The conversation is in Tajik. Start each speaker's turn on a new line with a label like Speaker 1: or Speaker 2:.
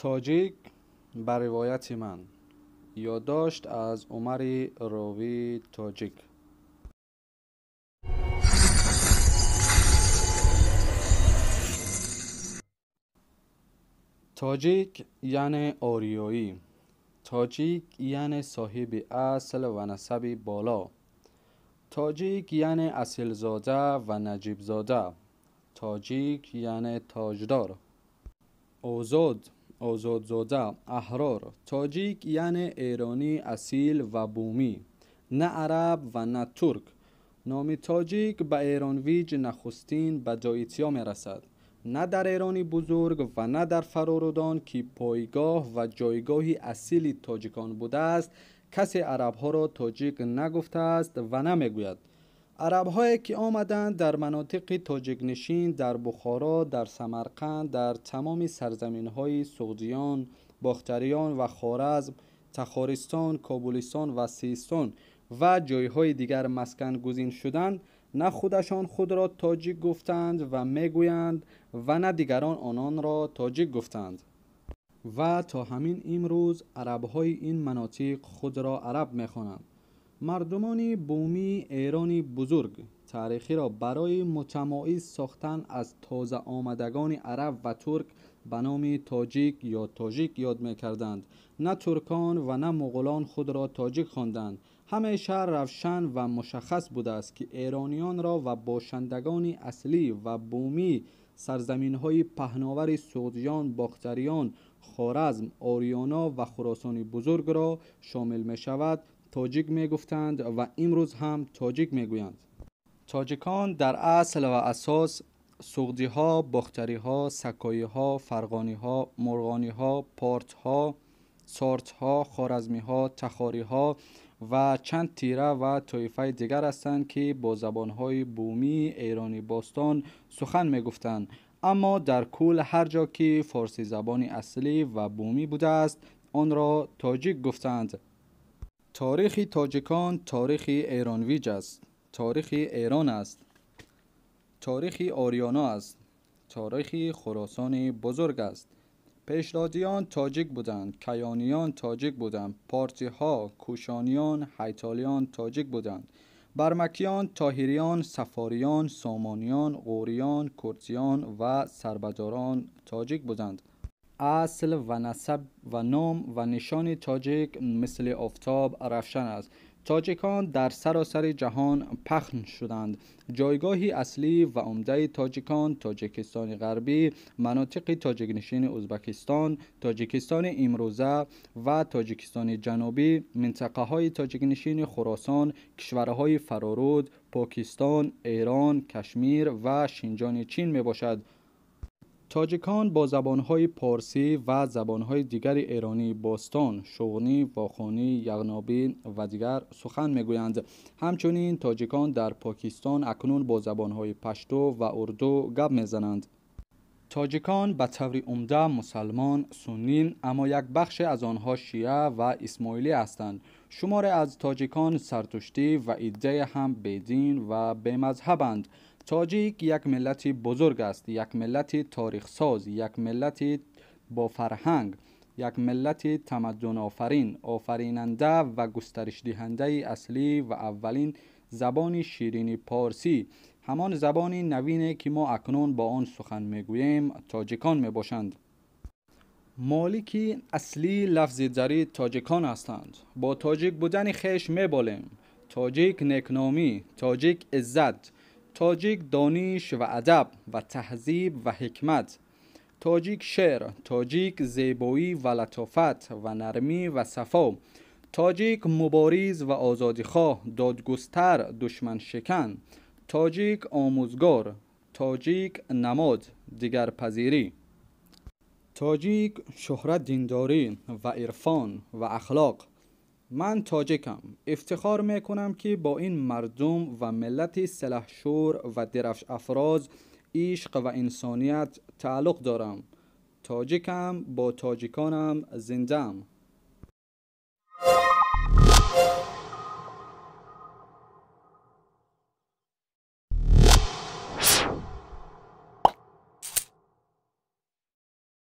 Speaker 1: Тоҷик ба ривояти ман. Ёддошт аз Умари ровии тоҷик. Тоҷик яъне ориёӣ. Тоҷик яъне соҳиби асл ва насаби боло. Тоҷик яъне асилзода ва наҷибзода. Тоҷик яъне тоҷдор. Озод, озодзода, аҳрор. Тоҷик яъне эронӣ асил ва бумӣ, на араб ва на турк. Номи тоҷик ба эронвиҷ нахустин ба ҷоитиё мерасад. На дар Эрони бузург ва на дар фарорудон, ки пойгоҳ ва ҷойгоҳи асили тоҷикон будааст, касе арабҳоро тоҷик нагуфтааст ва намегӯяд. Арабҳое ки омаданд дар манотиқи тоҷикнишин, дар Бухоро, дар Самарқанд, дар тамоми сарзаминҳои Суғдиён, Бохтариён ва Хоразм, Тахористон, Кобулистон ва Систон ва ҷойҳои дигар маскангузин шуданд, на худашон худро тоҷик гуфтанд ва мегӯянд ва на дигарон ононро тоҷик гуфтанд. Ва то ҳамин имрӯз арабҳои ин манотиқ худро араб мехонанд. Мардумони бумии Эрони бузург таърихиро барои мутамоиз сохтан аз тозаомадагони араб ва турк ба номи тоҷик ё тожик ёд мекарданд. На туркон ва на муғулон худро тоҷик хонданд. Ҳамеша равшан ва мушаххас будааст, ки эрониёнро ва бошандагони аслӣ ва бумии сарзаминҳои паҳновари Суғдиён, Бохтариён, Хоразм, Ориёно ва Хуросони бузургро шомил мешавад, тоҷик мегуфтанд ва имрӯз ҳам тоҷик мегӯянд. Тоҷикон дар асл ва асос суғдиҳо, бохтариҳо, сакоиҳо, фарғониҳо, мурғониҳо, портҳо, сортҳо, хоразмиҳо, тахориҳо ва чанд тира ва тоифаи дигар ҳастанд, ки бо забонҳои бумии эрони бостон сухан мегуфтанд. Аммо дар кул ҳар ҷо ки форсизабони аслӣ ва бумӣ будааст, онро тоҷик гуфтанд. Таърихи тоҷикон таърихи эронвиҷ аст, таърихи Эрон аст, таърихи ориёно аст, таърихи Хуросони бузург аст. Пешдодиён тоҷик буданд, каёниён тоҷик буданд, партиҳо, кушониён, ҳайтолиён тоҷик буданд, бармакиён, тоҳириён, саффориён, сомониён, ғӯриён, куртиён ва сарбадорон тоҷик буданд. Асл ва насаб ва ном ва нишони тоҷик мисли офтоб равшан аст. Тоҷикон дар саросари ҷаҳон пахн шуданд. Ҷойгоҳи аслӣ ва умдаи тоҷикон Тоҷикистони ғарбӣ, манотиқи тоҷикнишини Ӯзбекистон, Тоҷикистони имрӯза ва Тоҷикистони ҷанубӣ, минтақаҳои тоҷикнишини Хуросон, кишварҳои Фароруд, Покистон, Эрон, Кашмир ва Шинҷони Чин мебошад. Тоҷикон бо забонҳои порсӣ ва забонҳои дигари эронии бостон, шуғнӣ, вохонӣ, яғнобӣ ва дигар сухан мегӯянд. Ҳамчунин тоҷикон дар Покистон акнун бо забонҳои пашту ва урду гап мезананд. Тоҷикон ба таври умда мусалмон, суннӣ, аммо як бахше аз онҳо шиа ва исмоилӣ ҳастанд. Шуморе аз тоҷикон сартуштӣ ва иддае ҳам бедин ва бемазҳабанд. Тоҷик як миллати бузург аст, як миллати таърихсоз, як миллати бофарҳанг, як миллати тамаддунофарин, офаринанда ва густаришдиҳандаи аслӣ ва аввалин забони ширини порсӣ, ҳамон забони навине ки мо акнун бо он сухан мегӯем, тоҷикон мебошанд. Молики аслии лафзи дарӣ тоҷикон ҳастанд. Бо тоҷик будани хеш меболем. Тоҷик некномӣ, тоҷик иззат, тоҷик дониш ва адаб ва таҳзиб ва ҳикмат, тоҷик шеър, тоҷик зебоӣ ва латофат ва нармӣ ва сафо, тоҷик мубориз ва озодихоҳ, додгустар, душманшикан, тоҷик омӯзгор, тоҷик намод, дигарпазирӣ, тоҷик шӯҳрат диндорӣ ва ирфон ва ахлоқ. Ман тоҷикам. Ифтихор мекунам, ки бо ин мардум ва миллати силаҳшӯр ва дирафшафроз ишқ ва инсоният тааллуқ дорам. Тоҷикам, бо тоҷиконам зиндаам.